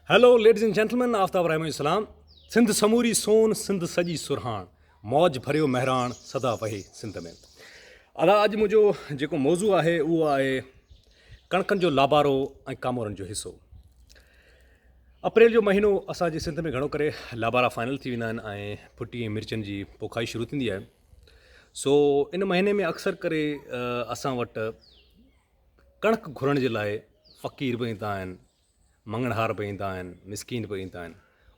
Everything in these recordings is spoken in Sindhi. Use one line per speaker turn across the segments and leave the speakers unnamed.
Hello ladies and gentlemen Aftab Rahim جو سلام سنڌ سموري سون سنڌ سڄي سرهاڻ موج ڀريو مهراڻ سدا وهي سنڌ ۾ ادا اڄ منهنجو جيڪو موضوع آهي اهو آهي ڪڻڪن جو لابارو ۽ ڪامورن جو حصو اپريل جو مهينو اسان جي سنڌ ۾ گهڻو ڪري لابارا فائنل ٿي ويندا آهن ۽ ڦٽي ۽ مرچن جي پوکائي شروع ٿيندي آهي سو ان مهيني ۾ اڪثر ڪري اسان وٽ ڪڻڪ گهرڻ جي لاء فقير به ايندا آهن مڱڻهار به ايندا آهن، مسڪين به ايندا آهن،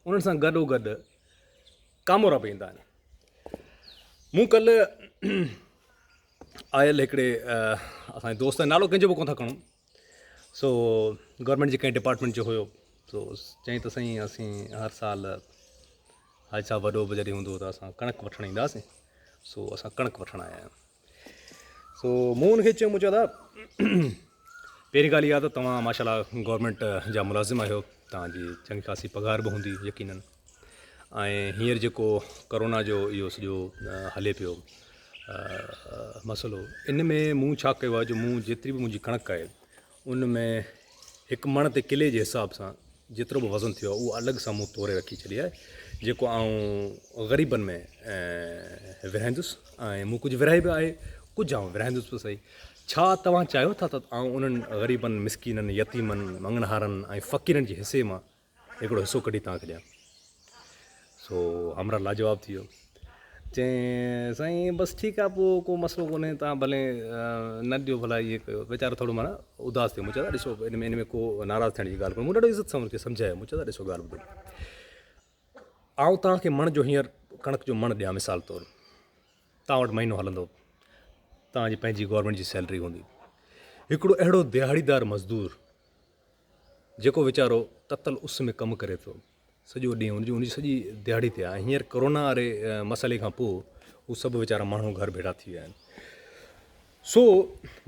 انهن سان گڏو گڏ ڪامورا به ايندا آهن. مون ڪلهه آيل هڪڙي اسان جي دوست نالو ڪنهن جو به ڪونه ٿا کڻون سو گورنمينٽ جي ڪنهن ڊپارٽمينٽ جو هيو سو چيائين ته سائين اسين هر سال حاجي صاحب وڏو به جڏهن هوندو هو ته اسان ڪڻڪ وٺڻ اينداسين سو اسان ڪڻڪ وٺڻ آيا آهيون. سو مون ان کي چيو مون چيو دادا پهرين ڳالهه اها ته توهان ماشاء الله گورنمينٽ جا ملازم آهيو توهان جي چڱي خاصي پگهار به هوندي يقينن ۽ هينئر جيڪو ڪرونا جو اهو سڄو هلي پيو مسئلو ان ۾ مون ڇا ڪيو آهي جو مون جيتري به منهنجي ڪڻڪ آهي ان ۾ هڪ مڻ تي ڪلي جي حساب سان جيترو به وزن ٿيو آهي اهو الڳ سان مون توري رکي ڇڏي آهي جيڪو آئون غريبن ۾ ورهائيندس ۽ مون ڪجهه ورهائي به آهي ڪجهه آئون ورهائيندس به سهي ڇا توهان چاهيو ٿا ته آئون انهن غريبن مسڪينن يتيمن مڱڻهارن ۽ فقيرن جي حصي مان هڪڙو حصو ڪڍي توهان کي ڏيان. سو همراهه لاجواب ٿي ويو. چيائين سائين بس ٺيڪ آهي پوء ڪو مسئلو ڪونهي توهان ڀلي نه ڏيو ڀلا ائين ڪيو. ويچارو ٿورو معنيٰ اداس ٿي ويو. مون چيو ڏسو ان ۾ ان ۾ ڪو ناراض ٿيڻ جي ڳالهه ڪونهي. مون ڏاڍو عزت سان هن کي سمجهايو. مون چيو ڏسو ڳالهه ٻڌو. آئون توهان کي مڻ جو هينئر ڪڻڪ جو مڻ ڏيان مثال طور توهان وٽ مهينو هلندو. توهان جي پنهنجي گورنمينٽ جي سيلري هوندي. هڪڙو اهڙو دهاڙيدار مزدور جيڪو ويچارو تتل اس ۾ ڪم ڪري ٿو سڄو ڏينهن ان جي ان جي سڄي دهاڙي تي آهي هينئر ڪورونا واري مسئلي کان پوء هو سڀ ويچارا ماڻهو گهر ڀيڙا ٿي ويا آهن سو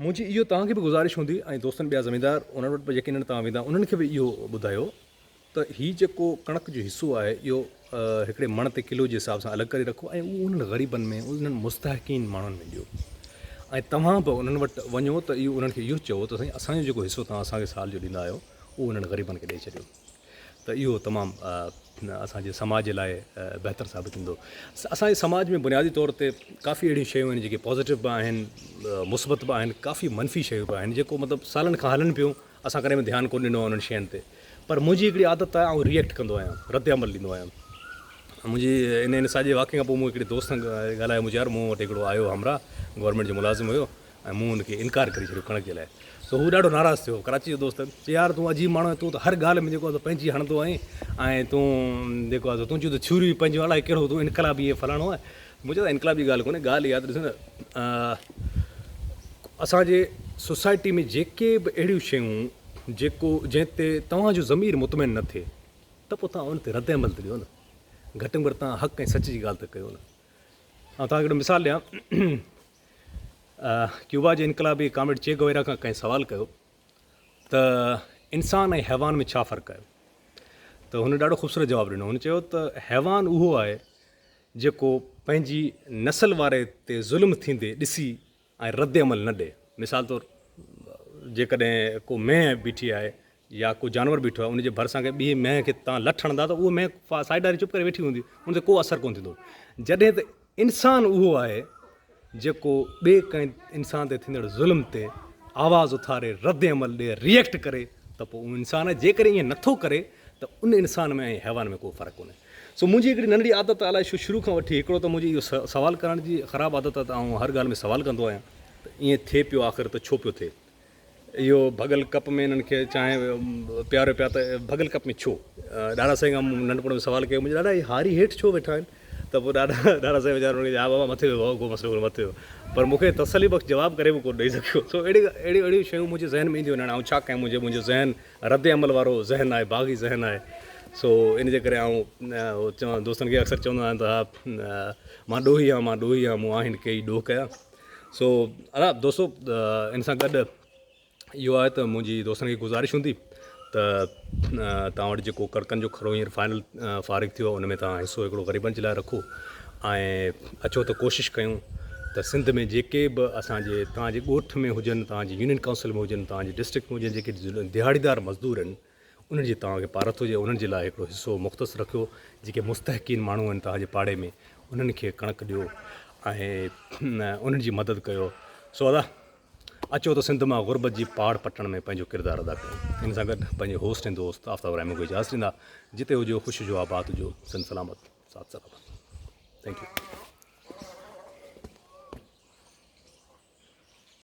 منهنجي اهو توهان کي به گذارش هوندي ۽ دوستن ٻيا زميندار انهن وٽ به يقينن توهان ويندا انهن کي به اهو ٻڌايو ته هي جيڪو ڪڻڪ جو حصو آهي اهو هڪڙي مڻ تي ڪلو جي حساب سان الڳ ڪري رکو ۽ اهو انهن غريبن ۾ انهن مستحقين ماڻهن ۾ ڏيو ۽ توهان به انهن وٽ وڃو ته اهو انهن کي اهو چئو ته سائين اسان جو جيڪو حصو توهان اسان کي سال جو ڏيندا آهيو اهو انهن غريبن کي ڏئي ڇڏيو ته اهو تمام اسان جي سماج لاء بهتر ثابت ٿيندو. اسان جي سماج ۾ بنيادي طور تي ڪافي اهڙيون شيون آهن جيڪي پازيٽو به آهن مثبت به آهن ڪافي منفي شيون به آهن جيڪو مطلب سالن کان هلن پيون اسان ڪڏهن به ڌيان ڪونه ڏنو آهي انهن شين تي پر منهنجي هڪڙي عادت آهي آئون ريئيڪٽ ڪندو آهيان رد عمل ڏيندو آهيان منهنجي ان ان ساڄي واقعي کان پوء مون هڪڙي دوست سان ڳالهايو مون چيو يار مون وٽ هڪڙو آيو همراهه گورنمينٽ جو ملازم هيو ۽ مون ان کي انڪار ڪري ڇڏيو ڪڻڪ جي لاء سو هو ڏاڍو ناراض ٿيو ڪراچي جو دوست چي يار تون عجيب ماڻهو آهين تون ته هر ڳالهه ۾ جيڪو آهي سو پنهنجي هڻندو آهين ۽ تون جيڪو آهي سو تنهنجون ته ٿيوريون ئي پنهنجون الائي ڪهڙو تون انقلابي ۽ فلاڻو آهين مون چيو ته انقلاب جي ڳالهه ڪونهي ڳالهه اها ته ڏسو نه اسان جي سوسائٽي ۾ جيڪي به اهڙيون شيون جيڪو جنهن تي توهان جو ضمير مطمئن نه ٿئي ته پوء توهان ان تي رد عمل ته ڏيو نه گهٽ ۾ گهٽ توهان حق ۽ سچ جي ڳالهه ته ڪيو نه آئون توهان کي هڪڙو مثال ڏيان ڪيوبا جي انقلابي ڪامريڊ چي گويرا کان ڪنهن سوال ڪيو ته انسان ۽ حيوان ۾ ڇا فرق آهي ته هن ڏاڍو خوبصورت جواب ڏنو هن چيو ته حيوان اهو آهي جيڪو پنهنجي نسل واري تي ظلم ٿيندي ڏسي ۽ رد عمل نه ڏئي. مثال طور جيڪڏهن ڪو مينهن بيٺي آهي يا ڪو جانور بيٺو آهي ان جي ڀرسان ڪنهن ٻي مينهن کي توهان لٺ هڻندا ته اهو مينهن سائيڊ واري چپ ڪري ويٺي هوندي ان تي ڪو اثر ڪونه ٿيندو. جڏهن ته انسان اهو آهي جيڪو ٻئي ڪنهن انسان تي ٿيندڙ ظلم تي آواز اٿاري، رد عمل ڏئي، ريئيڪٽ ڪري ته پوء اهو انسان آهي. جيڪڏهن ائين نٿو ڪري ته ان انسان ۾ ۽ حيوان ۾ ڪو فرق ڪونهي. سو منهنجي هڪڙي ننڍڙي عادت الائي ڇو شروع کان وٺي هڪڙو ته منهنجي اهو سوال ڪرڻ جي خراب عادت آهي ته آئون هر ڳالهه ۾ سوال ڪندو آهيان ته ائين ٿئي پيو آخر ته ڇو پيو ٿئي اهو ڀڳل ڪپ ۾ انهن کي چانهه پياريو پيا ته ڀڳل ڪپ ۾ ڇو ڏاڏا سائين کان مون ننڍپڻ ۾ سوال ڪيو منهنجا ڏاڏا هي هاري هيٺ ڇو ويٺا آهن ته پوء ڏاڏا ڏاڏا سائين ويچارو انهن کي چيو ها بابا مٿي ويهو ڪو مسئلو ڪونهي مٿي ويهو پر مون کي تسلي بخش جواب ڪري به ڪونه ڏئي سگهيو سو اهڙي اهڙيون اهڙيون شيون منهنجي ذهن ۾ اينديون آهن آئون ڇا ڪيان منهنجي منهنجو ذهن رد عمل وارو ذهن آهي باغي ذهن آهي سو ان جي ڪري آئون چوان دوستن کي اڪثر چوندو آهيان ته ها مان ڏوهي آهيان مان ڏوهي آهيان مون آهن ڪيئي ڏوهه ڪيا سو ادا دوستو ان سان گڏ اهو آهي ته منهنجي دوستن کي گذارش هوندي ته توهان وٽ جيڪو ڪڙڪن جو کڙو هينئر فائنل فارغ ٿيو آهي ان ۾ توهان حصو هڪڙو غريبن جي لاء رکو ۽ اچو ته ڪوشش ڪيون ته سنڌ ۾ جيڪي به اسان جي توهان جي ڳوٺ ۾ هجن توهان جي يونين ڪائونسل ۾ هجن توهان جي ڊسٽرڪٽ ۾ هجن جيڪي دهاڙيدار مزدور آهن. انهن جي توهان کي پارت هجي انهن جي لاء هڪڙو حصو مختص رکيو جيڪي مستحقين ماڻهو آهن توهان جي پاڙي ۾ انهن کي ڪڻڪ ڏيو ۽ انهن جي مدد ڪيو سو ادا اچو ته سنڌ مان غربت جي پاڙ پٽڻ ۾ پنهنجو ڪردار ادا ڪيون ان سان گڏ پنهنجي هوسٽ ۽ دوست آفتاب رحمون کي اجازت ڏيندا جتي هجو خوش هجو آباد هجو سنڌ سلامت ساٿ سلامت thank you.